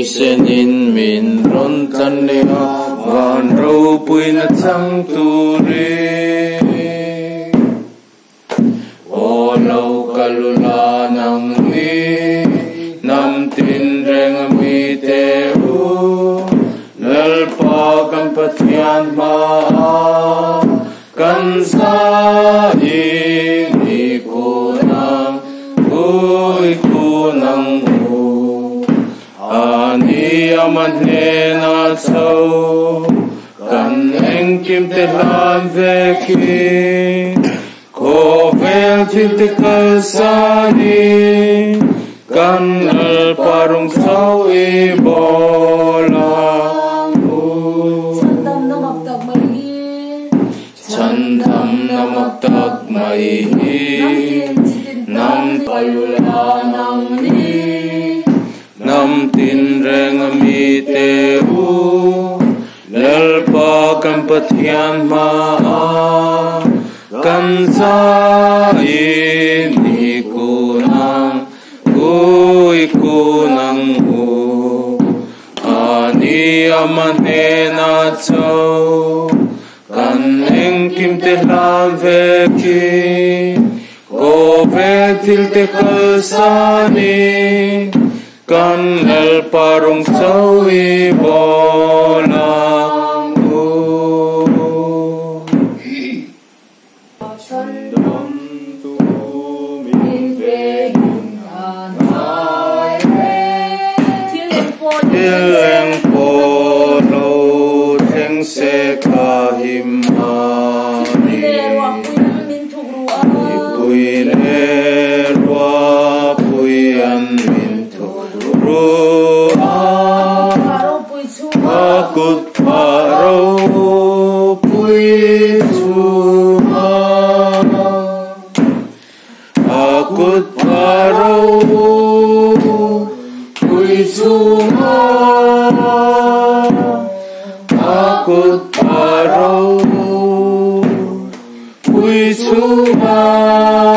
Thisenin min rawn tlan leh a, van ropuina chang turin. Aw lo kal u la nang ni, hnam tinreng a mite u, Lalpa kan Pathian hmaah kan zaiin i kun ang, i kun ang u. A ni ama hnenah chho kan engkim te hlan vek hi, khawvel thil te kalsan hi, kan Lalpa rung chho i bawl ang u. Chhandamna mak tak mai hi. Chhandamna mak tak mai hi. Hnam Palula nang ni. Hnam tinreng a mite u, Lalpa kan Pathian hmaah kan zaiin i kun ang u, i kun ang u. A ni ama hnenah cho kan engkim te hlan vek hi, khawvel thil te kalsan hi, kan Lalpa rawng cho i bawl ang u. Chhandamtu min vengin a hnai reng. Thil eng pawh lo thleng se ka him a ni. Mipui leh ruahpui an min thuk ru a. A kut phah ropui chungah, a kut phah ropui chungah, a kut phah ropui chungah.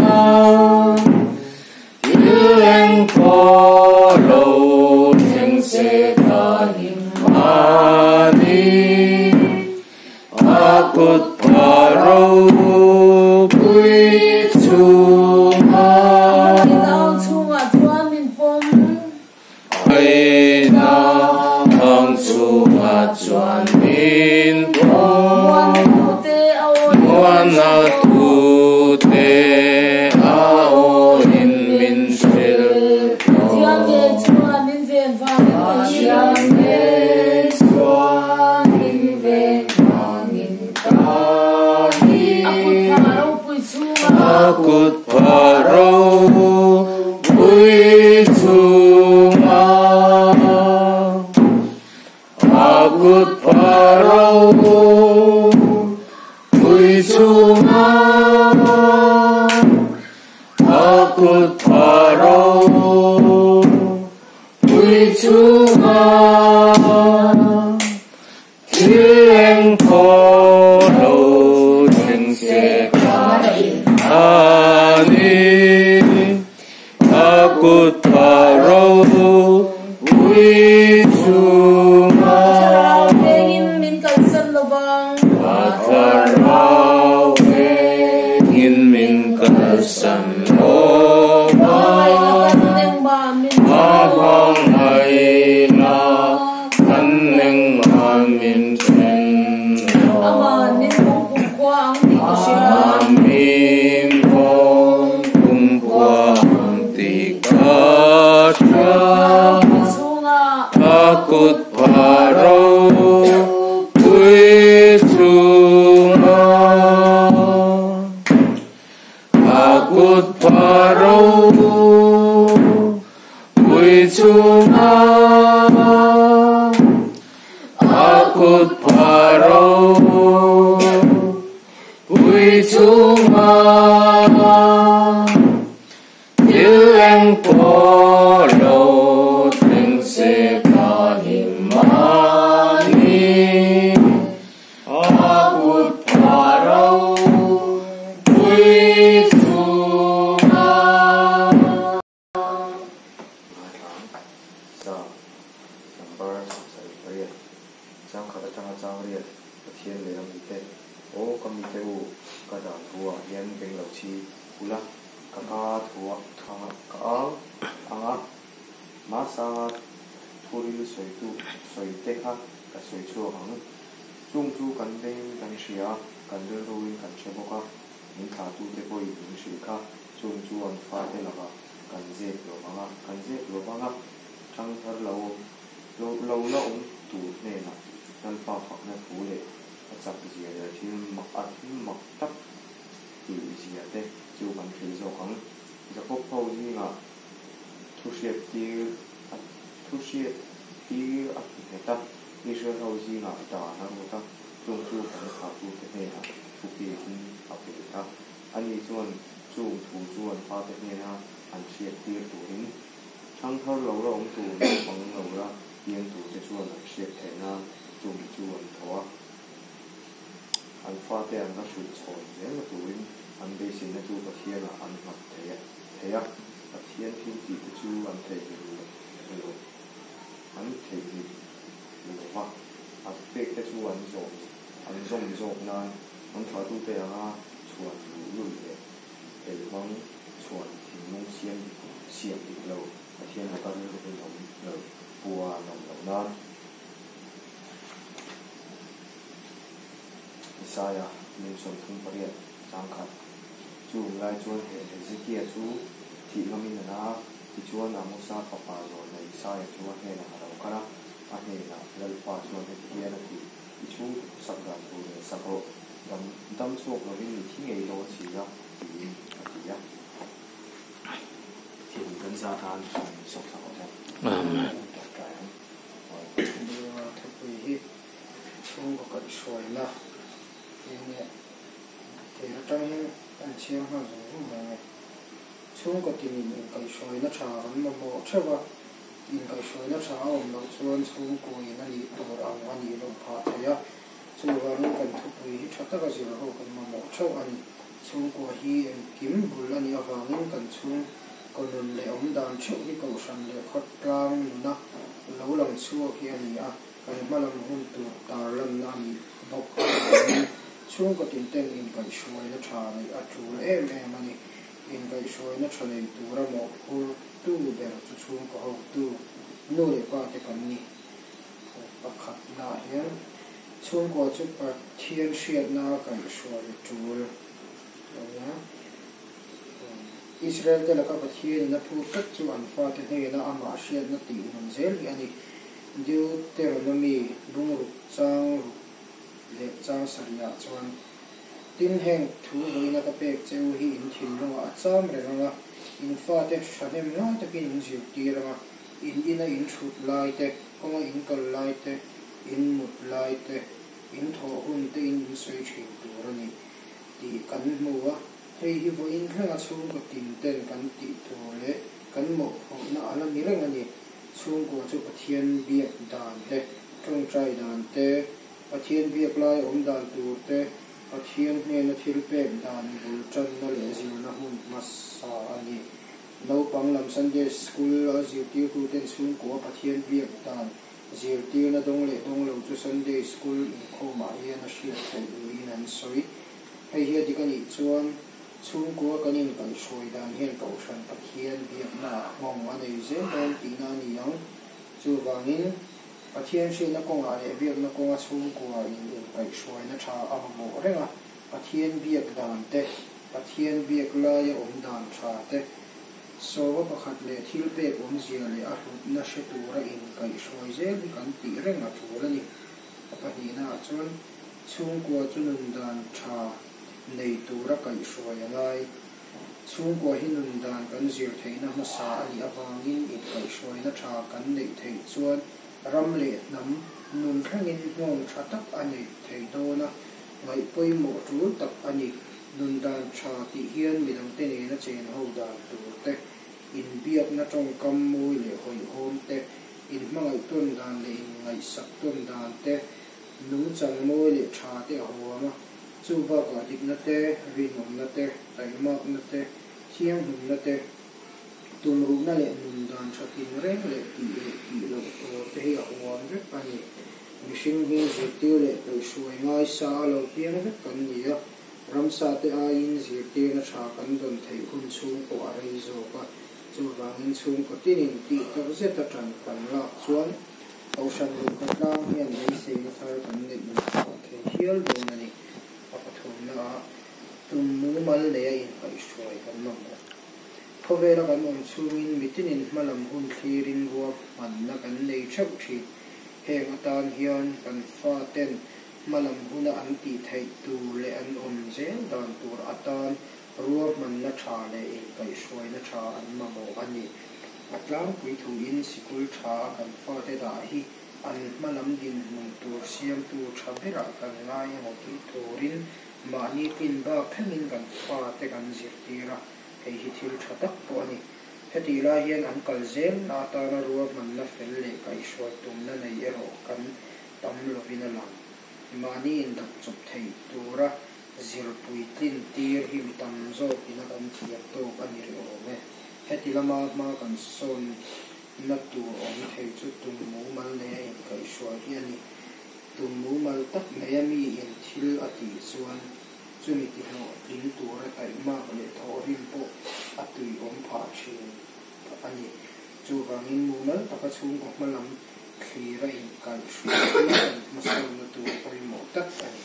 Thil eng pawh lo thleng se ka him a ni. A kut phah ropui chungah. Aina ang chungah chuan min pawm. Muana tute a awin min hrilh tawh. Pathian ngei chuan min ven vangin ka him. A kut phah ropui chungah, a kut phah ropui chungah, a kut phah ropui chungah. Thil eng pawh lo thleng se ka a ni. A kut phah ropui chungah. A thlarau vengin min kalsan lo vang. A hmangaihna kan engmah min then lo. Amah min vawng kumkhua ang tih ka hria. A kut phah ropui chungah, a kut phah ropui chungah, a kut phah ropui chungah. Thil eng pawh lo thleng se ka him a ni. A kut phah ropui chungah. thua ka au ang a, hmasanga thuril sawitu sawite kha ka sawi chhuak ang. Chung chu kan bengin kan hria a, kan rilruin kan hre bawk a, min thlahtute pawhin min hrilh kha. Chung chu an fate lakah kan zep lo vang a, kan zep lo vang a, ṭhangthar lo awm lo lo la awm tur hnenah Lalpa fakna thu leh a chak zia leh thil a thil mak tak tih zia te chu kan hrilh zawk ang. Jakob ho zingah thu hriat tir a thu hriat tir a ti nghet a, Israel ho zingah dan a ruat a, chung chu kan thlahtute hnenah thu pekin a pe a. Ani chuan chung thu chu an fate hnena an hriat tir turin Thangthar lo la awm tur naupang lo la piang turte chuan an hriat theih nan chumi chu an tho a. An fate an la hrilh chhawn zelna turin an beiseina chu Pathianah an nghat thei a thei a, Pathian thil tihte chu an theihnghilh lo an theihnghilh lo va, a thupekte chu an zawm an zawm zawk nan an thlahtute anga chhuan luhlul leh helhmang chhuan thinlung siam dik siam dik lo Pathian laka rilru rinawm lo pu a an awm loh nan Isaia lim 38 chang khat Chung lai chuan he Hezekia chu thih ngamin a na a, tichuan Amosa fapa zawhna Isaia chu a hnenah a lo kal a, a hnenah Lalpa chuan heti hian a ti, I chhungte khawsak dan tur leh sak rawh, dam dam chhuak lovin i thi ngei dawn si a, tiin a ti a. Thil kan za tan sawk sak rawh se. Amen. Tawngtai ang. Buanga thupui hi chhungkaw kaihhruaina eng nge tir atang hian a inchhiar nghal zung zung mai nge. Chhungkaw tinin inkaihhruaina tha kan mamawh theuh a, inkaihhruaina tha a awm loh chuan chhungkuain a nih tur ang a nih loh phah thei a, chuvangin kan thupui hi tha taka zir ho kan mamawh theuh a ni. Chhungkua hi engkim bul a nih avangin kan chhungkaw nun leh awmdan theuh hi kohhran leh khawtlang nuna lo lang chhuak hi a ni a, kan hmalam hun tur tarlanna a nih bawk avangin chhungkaw tinten inkaihhruaina tha neih a tul em em a ni. Inkaihhruaina tha nei tura mawhphurtu ber chu chhungkaw hotu nu leh pa te kan ni. Pakhatnaah hian chhungkua chu Pathian hriatna a kaihhruai a tul lo a. Israel te laka Pathianin a phut tlat chu an fate hnena amah hriatna tih nun zel hi a ni. Deuteronomy bungruk chang ruk leh chang sarihah chuan, Tin, heng thu vawiina ka pek che u hi in thinlungah a cham reng ang a, in fate thahnem ngai takin in zirtir ang a, in ina in thut lai te, kawnga in kal lai te, in mut lai te, in thawh hun te in in sawi thin tur a ni tih kan hmu a. Hei hi vawiin thlenga chhungkaw tin ten kan tih tur leh kan mawhphurhna a la ni reng a ni. Chhungkua chu Pathian biak dan te, tawngtai dan te, Pathian biak lai awm dan tur te, Pathian hnena thil pek dan bul tanna leh zirna hmun hmasa a ni. Naupang lam Sunday School a zirtirtuten chhungkua Pathian biak dan zirtirna dawng leh dawng lo chu Sunday School inkhawmah hian a hriat theih niin an sawi. Hei hi a dik a nih chuan chhungkua kan inkaihhruai dan hian Kohhran Pathian biaknaah nghawng a nei zel dawn tihna a ni ang. Chuvangin, Pathian hriatna kawngah leh biakna kawnga chhungkua in inkaihhruaina tha a mamawh reng a, Pathian biak dan te, Pathian biak laia awm dan tha te, sawma pakhat leh thil pek awmzia leh a hlutna hre tura inkaihhruai zel hi kan tih reng a tul a ni. A pahnihnaah chuan chhungkua chu nun dan tha nei tura kaihhruai a ngai. Chhungkua hi nun dan kan zir theihna hmasa a nih avangin inkaihhruaina tha kan neih theih chuan ram leh hnam nun thlengin nghawng tha tak a neih theih dawn a, ngaih pawimawh tul tak a ni. Nun dan tha tih hian midangte nena chen ho dan tur te, inbiakna tawngkam mawi leh hawihhawm te, inhmangaih tawn dan leh inngaihsak tawn dan te, nungchang mawi leh tha te a huam a. Chu bakah dikna te, rinawmna te, taihmakna te, thianghlimna te, tumruhna leh nun dan tha tinreng leh tih leh tih loh tur te hi a huam vek a ni. Mihring hi zirtir leh kaihhruai ngaisa a lo piang vek kan ni a, ramsa te aiin zirtirna tha kan dawn theih hun chhung pawh a rei Chuvangin chhungkaw tinin tih tak zeta ṭan kan lak chuan Kohhran leh khawtlang hian beiseina thar kan neih phah thei hial dawn a ni. A pathumnaah tum mumal neia inkaihhruai kan mamawh. Khawvela kan awm chhungin mitinin hmalam hun thlirin ruahmanna kan nei theuh thin. Heng atan hian kan faten hmalam huna an tih theih tur leh an awm zel dan tur atan ruahmanna tha leh inkaihhruaina tha an mamawh a ni. A tlangpui thuin sikul tha a kan fate dah hi an hmalam dinhmun tur siamtu tha berah kan ngai emaw tih turin mahni tlin bak thlengin kan fate kan zirtir a, hei hi thil tha tak pawh a ni. Hetih lai hian an kal zel na atana ruahmanna fel leh kaihhruai tumna nei erawh kan tam lovin a lang. Mahni indap chawp theih tura zirpui tlin tir hi mi tam zawkin a kan thiam tawk a ni rih awm e. Heti lama hma kan sawnna tur awm thei chu tum mumal neia inkaihhruai hi a ni. Tum mumal tak neia miin thil a tih chuan chumi tihlawhtling tura taihmak leh thawhrim pawh a tuiawm phah thin a ni. Chuvangin mumal taka chhungkaw hmalam thlira inkaihhruai hi kan hmasawnna tur pawimawh tak a ni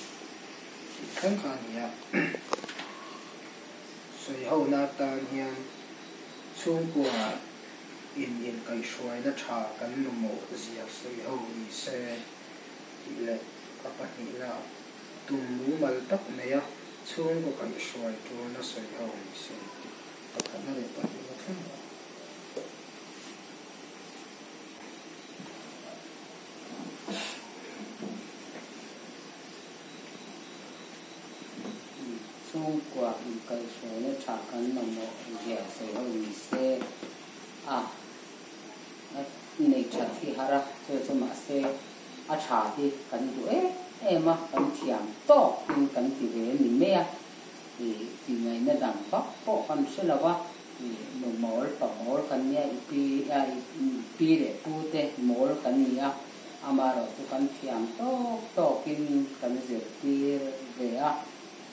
tih thleng kha a ni a. Sawihona atan hian chhungkua in inkaihhruaina tha kan mamawh zia sawiho ni se tih leh a pahnihna tum mumal tak neia chhungkaw kaihhruai tulna sawiho ni se tih pakhatna leh pahnihna thleng a. Chhungkua inkaihhruaina tha kan mamawh zia sawi ho ni se a nei that hi har a, chu chu mahse a tha hi kan duh em em a, kan thiam tawk in kan ti ve a ni mai a, ih tih ngaihna dang vak pawh kan hre lo a, ih nu mawl pa mawl kan nia i pi a i pi leh pu te mawl kan ni a, amaherawh chu kan thiam tawk tawk in kan zirtir ve a.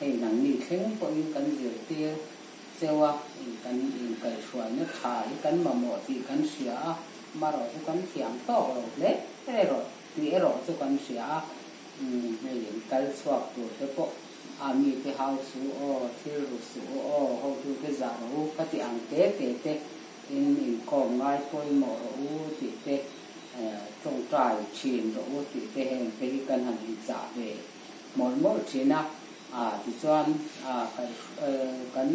Hei nangni thleng pawhin kan zirtir cheu a, kan inkaihhruaina tha hi kan mamawh tih kan hria a, marawh chu kan thiam tawk lo hle erawh tih erawh chu kan hria a, hei in kal chhuak tur te pawh a mite hau suh aw, thil ru suh u aw, hotute zah rawh u ka ti ang te te te in inkawm ngai pawimawh rawh u tih te, tawngtai thin rawh u tih te heng te hi kan han inchah ve. Mawlh mawlh thin a, a tichuan a kan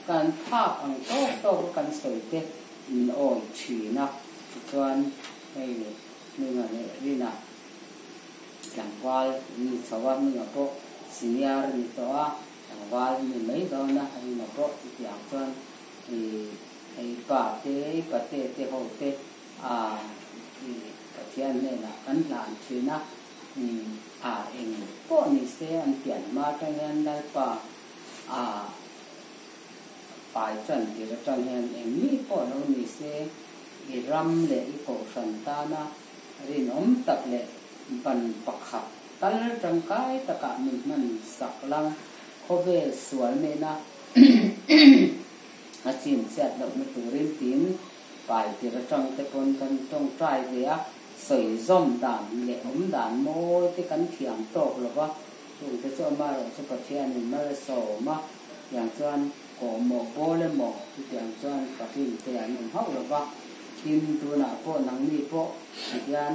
kan phak ang tawk tawk a kan sawi te min awi thin a, tichuan hei Hminga leh Rina tlangval an ni chho a, Hminga pawh senior a ni tawh a, tlangval a ni mai dawn a, Rina pawh chutiang chuan i hei pa te i pate te ho te a i Pathian hnenah kan hlan thin a. A eng pawh ni se an pian hma atang hian Lalpa a pai tan tir atang hian eng mi pawh lo ni se i ram leh i kohhran tana rinawm tak leh ban pakhat tal tangkai takah min hman sak lang khawvel sual nena a chimchhiat lohna turin tiin pai tir atang te pawn kan tawngtai ve a. Sawi zawm dan leh awm dan mawi te kan thiam tawk lo va, chungte chu amaherawh chu Pathianin mal a sawm a, tiang chuan kawhmawh bawl emaw chutiang chuan fahrin te an awm hauh lo va, tin tunah pawh nangni pawh tihian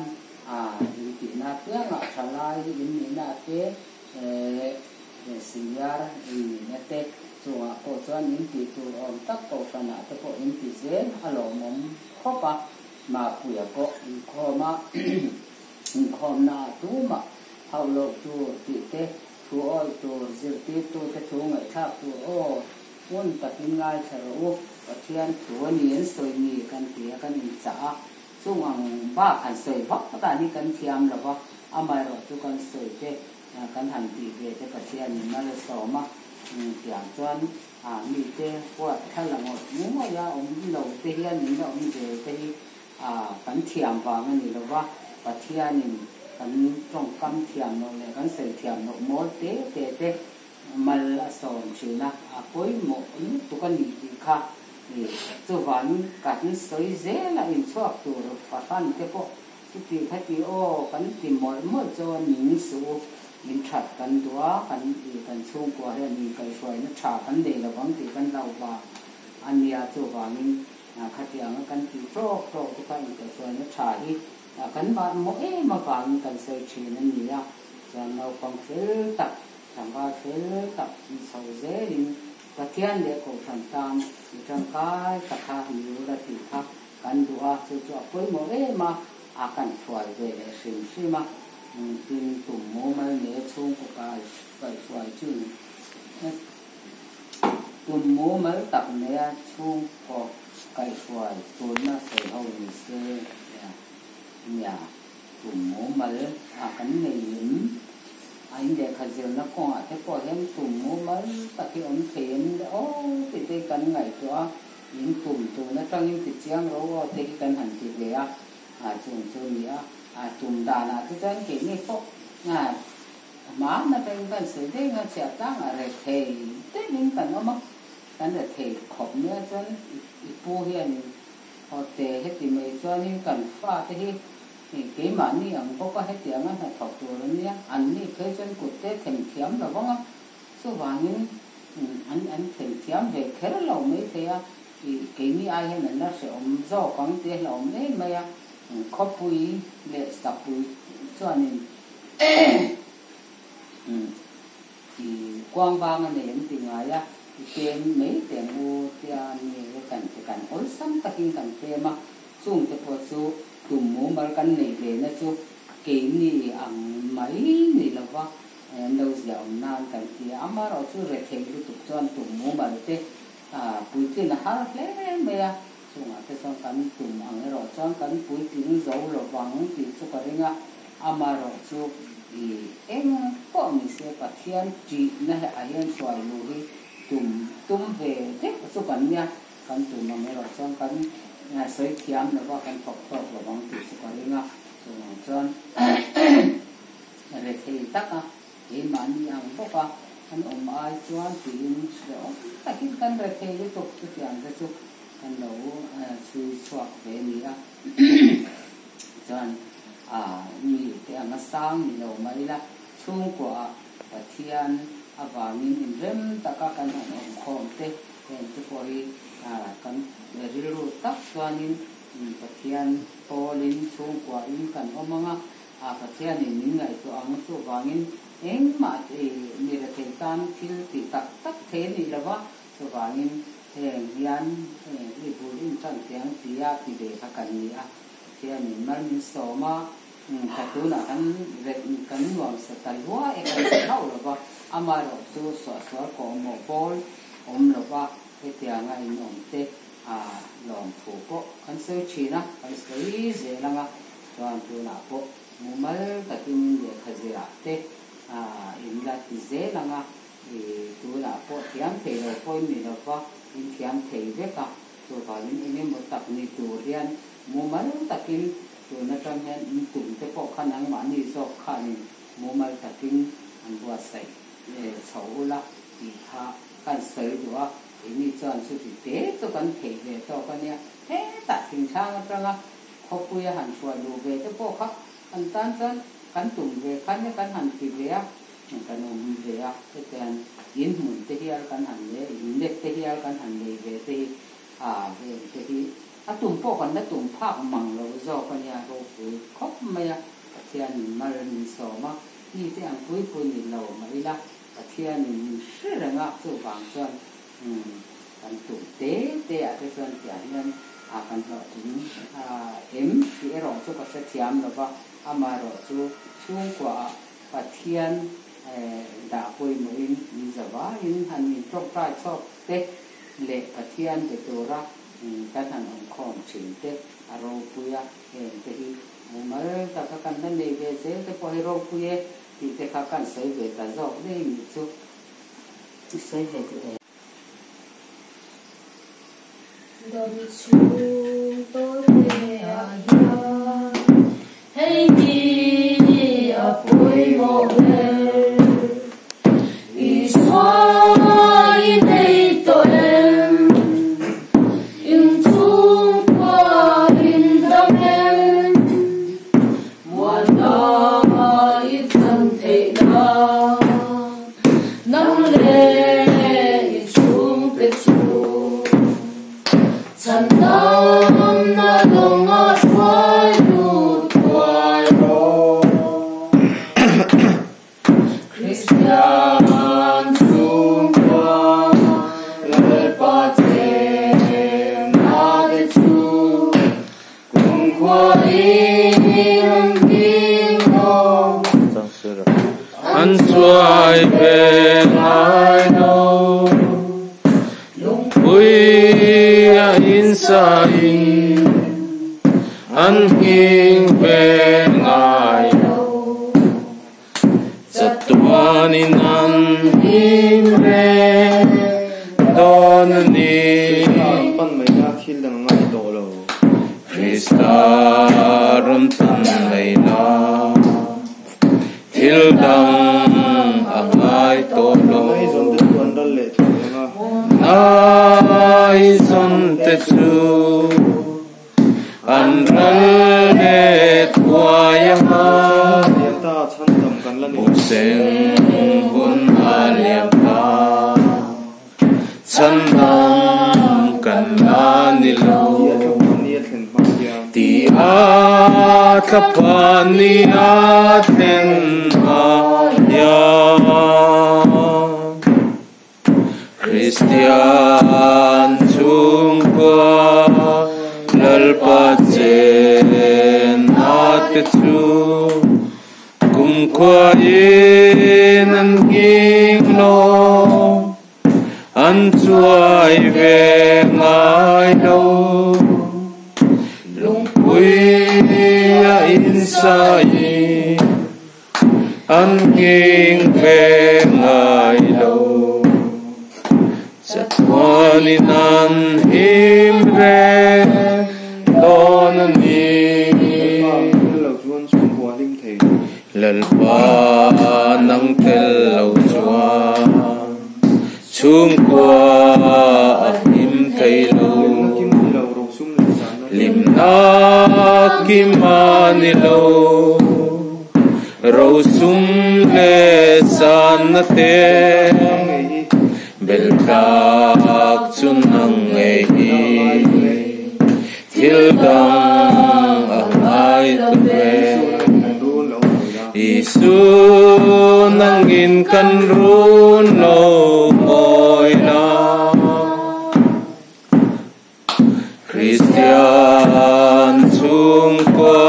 a in tihna apiangah thalai in nihna te eh senior in nihna te chungah pawh chuan in tih tur awm tak kohhranah te pawh in ti zel a lawmawm khawp a. Mapuia pawh inkhawm a, inkhawmna ah tumah hauh loh tur tih te, thu awih tur, zirtirtute thu ngaihthlak tur aw, ngun takin ngaithla rawh u, Pathian thu a ni an sawi ni kan ti a, kan inchah a, chung ang bak han sawi vak dan hi kan thiam lo va, amaherawh chu kan sawi te kan han tih ve te Pathianin mal a sawm a, tiang chuan A mite huat thla la ngawih ngawih a awm lo te hian min la awm zel te hi a kan thiam vang a ni lo va, Pathianin kan tawngkam thiam loh leh kan sawi thiam loh mawl te te te mal a sawm thin a, a pawimawh lutuk a ni tih kha I chuvangin kan sawi zel a inchhuak tur fahran te pawh chuti khati aw kan ti mawlh mawlh chuan min suh u, min that kan duh a, kan i kan chhungkua hian inkaihhruaina tha kan nei lovang tih kan hlauh vang a nia. Chuvangin khatianga kan tih tawk tawk te kha inkaihhruaina tha hi kan mah em avangin kan sawi thin a ni a. Chuan naupang fel tak, tlangval fel tak ni chho zelin Pathian leh Kohhran tan mi tangkai taka ni ula tih kha kan duh a, chu chu a pawimawh em a, a kan thuai ve leh hrim hrim a, tin tum mumal nge chhungkaw kai kaihhruai thin tum mumal tak neia chhungkaw kaihhruai tulna sawi ho ni se nia. Tum mumal a kan nei em? A in lehkha zirna kawngah te pawh hian tum mumal tak hi awm thei em le aw tih te hi kan ngaihtuah a, in tum tun atangin ti chiang ro aw te hi kan han ti ve a, a chung chu a ni a, a tum danah te chuan keini pawh a hmaan atangin kan sawi daih ang a, chhiah tlangah rethei deuhin kan awm a, kan rethei khawp mai a chuan i pu hianin Awte, heti mai chuanin kan fate hi keimahni ang bawk a, hetianga hnathawk tur an nia, anni phei chuan kutte them thiam lo vang a, chuvangin an an them thiam ve kher lo mai thei a, keini ai hian an la hrehawm zawk ang tih a hlauhawm em mai a, khawpui leh sapui chuanin I kuang vang a nei an ti ngai a, i pem mai teh ang u tia mi kan ti kan awlsam takin kan pem a, chung te pawh chu tum mumal kan neih ve na chu keini ang mai ni lova an lo ziah awm nan kan ti a, amaherawh chu retheih lutuk chuan tum mumal te puitlin a har hle mai a, chungah te chuan kan tum ang erawh chuan kan puitling zo lovang tih chu ka ring a, amaherawh chu i eng pawh ni se Pathian ṭihna hi a hian hruai luh hi tum tum ve deuh chu kan nia, kan tum ang erawh chuan kan sawi thiam lova kan thawk tawk lovang tih chu ka ring a, chuvang chuan rethei taka keimahni ang bawka kan awm ai chuan tiin hrehawm takin kan rethei lutuk chutiang te chu kan lo chhui chhuak ve a ni a. Chuan mi te anga sang ni lo mai ila, chhungkuaah Pathian avangin inrem taka kan han awm khawm te, heng te pawh hi kan rilru tak chuanin Pathian pawlin chhungkuahin kan awm ang a, Pathianin min ngaihtuah ang chuvangin engmah mi rethei tan thil tih tak tak thei a nih lova, chuvangin heng hian i bul intan tiang tia ti ve kha kan ni a. Pathianin mal min sawm a, ka tunah kan ret kan nuam sa ta lua e kan ti hauh lo va, amaherawh chu suahsual kawhmawh bawl awm lo va, hetianga in awm te a lawm thu pawh kan sawi thin a, kan sawi zel ang a, chuan tunah pawh mumal takin in lehkha zirah te in la ti zel ang a, i tunah pawh thiam thei lo pawh in ni lo va, in thiam thei vek a. Chuvangin eng emaw tak ni tur hian mumal takin tun atang hian in tum te pawh kha nangmahni zawk khanin mumal takin an buatsaih chho ula tih kha kan sawi duh a, keini chuan chuti te chu kan theih ve tawk a nia. Hetah thingthlang atanga khawpuia han hruai luh ve te pawh kha kan tan chuan kan tum ve kha nia kan han ti ve a. Kan awm ve a, hetiang in hmun te hial kan han lei, in let te hial kan han lei ve te hi a heng te hi a tum pawh kan la tum phak mang lo zawk a nia, ropui khawp mai a, Pathianin mal min sawm a, mi te ang pui pui ni lo mah ila Pathianin min hre reng a, chuvang chuan kan tum te te ah te chuan tiang hian a kan hlawhtling em tih erawh chu ka hrethiam lo va, amaherawh chu chhungkua ah Pathian dah pawimawhin min zavaiin han min tawngtai chhawk te leh Pathian be tura kan han awmkhawm thin te a ropui a, heng te hi mumal taka kan la nei ve zel te pawh hi ropui e tih te kha kan sawi ve ta zawk daih nih chu i sawi ve duh em? Dam chhung tawlte ah hian hei hi a pawimawh ber. Isua i nei tawh em? Chhandamna lawngah hruai lut thuai rawh. Kristian chhungkua Lalpa chenna te chu kumkhua in an hlim lo. An chuai ve ngai lo. Lungpui a insa in an nghing ve ngai lo. Chatuanin an him reng dawn a ni. Krista an pan mai na thil dang a ngai tawh lo. Krista rawn pan mai na thil dang a ngai tawh lo. Ngaihzawn te chu an ral leh thuai ang a. Ngaihzawn te chu an ral leh thuai ang a. Liam ta chhandam kan la ni lo. Bawkseng hun a liam ta chhandam kan la ni lo. Ti a thlaphan ni a thlen hma hian. Ti a thlaphan ni a thlen hma hian. Kristian chhungkua Lalpa chenna te chu kumkhua in an nghing lo, an chuai ve ngai lo. Lungpui a insa in an nghing ve ngai lo. Chatuanin an him reng dawn a ni. Lalpa ang tel lo chuan chhungkua hlim thei lo. Lalpa nang tel lo chuan chhungkua a hlim thei lo. Hlimna kim ni lo, rosum leh sanna te. Hlimna kim a ni lo, rosum leh sanna te. Nang ngei hi. Beltlak chu nang ngei hi. Thil dang a ngai ta ve. Isu nangin kan run lo mawi la. Kristian chhungkua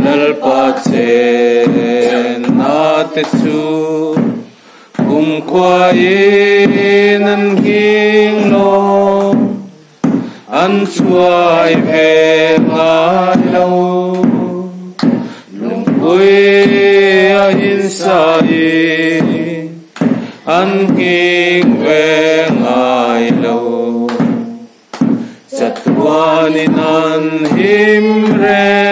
Lalpa chenna te chu kumkhua in an nghing lo, an chuai ve ngai lo. Lungpui a insa in an nghing ve ngai lo. Chatuanin an him reng